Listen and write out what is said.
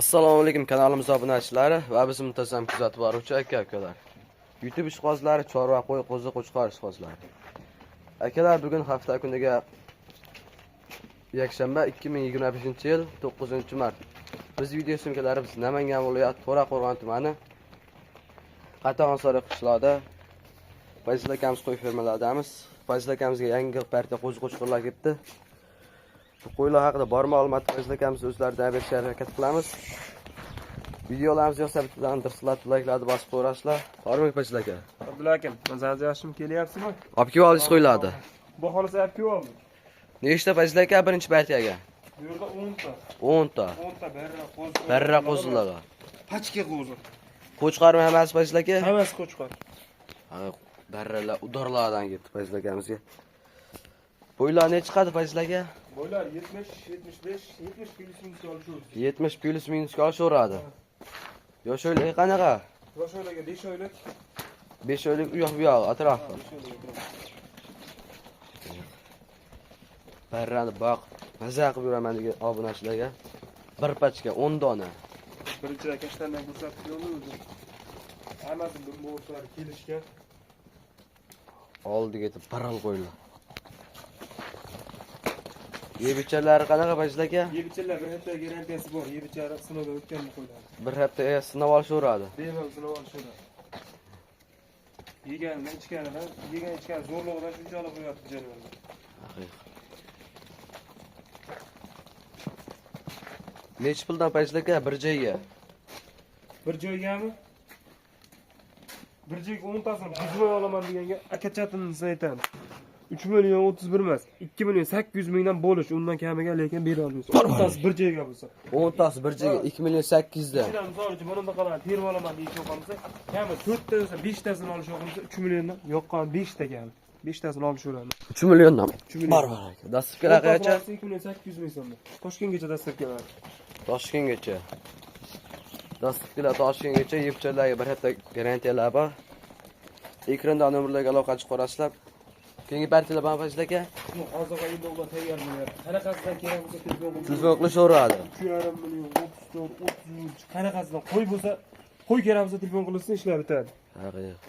Assalomu alaykum kanalimiz obunachilari va bizni muntazam kuzatib boruvchi aka-ukalar. YouTube ishqibozlari, chorva, qo'y, qo'zi, qo'chqor ishqibozlari. Akalar, bugun hafta kuniga yakshanba 2025-yil 9-mart. Biz video syomkalarimiz Namangan viloyati To'raqo'rg'on tumani Qatag'onsoy qishlog'ida Fayzul akamiz qo'y fermalardamiz. Fayzul akamizga yangi partiya qo'zi qo'chqorlar kelibdi. Bu qo'ylar haqida bor ma'lumot Fayzul akamiz o'zlaridan berishga harakat qilamiz. Videolarimiz yoqsa bittadan dirsillatib layklarni bosib qo'yasizlar. Bormi, Fayzul aka? Abdulla aka, mazangiz yaxshimi, kelyapsizmi? Olib kelib oldingiz qo'ylarni. Xudo xohlasa, olib kelib oldik. Nechta, Fayzul aka, birinchi partiyaga? Bu yerda 10 ta. 10 ta. 10 ta barra qo'zi. Barra qo'zilar. Пачка qo'zi. Qo'chqormi hammasi, Fayzul aka? Hammasi qo'chqor. Ha, barralar удар lardan ketdi Fayzul akamizga. Bo'ylar ne chiqadi, Fayzul aka? Bo'ylar 70, 75, 70 плюс минус olishaveradi. 70 плюс минус ga olishaveradi. Yosh oylik qanaqa? Yosh oyligi 5 oylik. 5 oylik u yoq bu yoq atrofi. 5 oylik atrofi. Barrani boq, maza qilib yuraman degan obunachilarga bir пачка 10 dona. Birinchi kashtandan ko'rsatib yo'lni o'zi. Hammasi bir bo'rtlari kelishgan. Oldiga yetib parol qo'ylar. Yeb icharlari qanaqa, Fayzul aka? Yeb ichadilar, bir hafta garantiyasi bor. Yeb ichari sinovdan o'tgan qo'ylar. Bir hafta sinab olishaveradi. Bemalol sinov olishadi. Yeganidan, ichganidan, yegan ichgan zo'rlig'idan shuncha olib qo'yapti jonivorlar. Haqiqat. Nechi puldan, Fayzul aka, bir joyga? Bir joygami? Bir joyga 10 tasini buzmay olaman deganga akachatini aytaman. 3 million 31 emas, 2 million 800 mingdan bo'lish, undan kamiga lekin bera olmaysiz. 10 tasi bir joyga bo'lsa. 10 tasi bir joyga 2 million 800 dan. Ichidan misol uchun mana bunaqalarni terib olaman deyish yoqamsa, kami 4 ta bo'lsa, 5 tasini olish yoqamsa 3 milliondan yoqqan 5 ta kami. 5 tasini olishaveradi. 3 milliondan. 3 million. Bor, bor aka. Доставка lar qayoqcha? 2 million 800 ming so'mdan. Toshkentgacha доставка lar. Toshkentgacha. Доставка lar Toshkentgacha, yepchalarga bir hafta garantiyalar bor. Ekranda nomerlarga aloqa chiqib ko'rasizlar. Keyingi partiyalar bor, Fayzul aka? Hozir endi ular tayyor bo'lyapti. Qanaqasidan kerak bo'lsa telefon qilib Telefon qilishaveradi. 3,5 million, 34, 33, qanaqasidan qo'y bo'lsa, qo'y kerak bo'lsa telefon qilsin, ishlar bitadi. Haqiqat.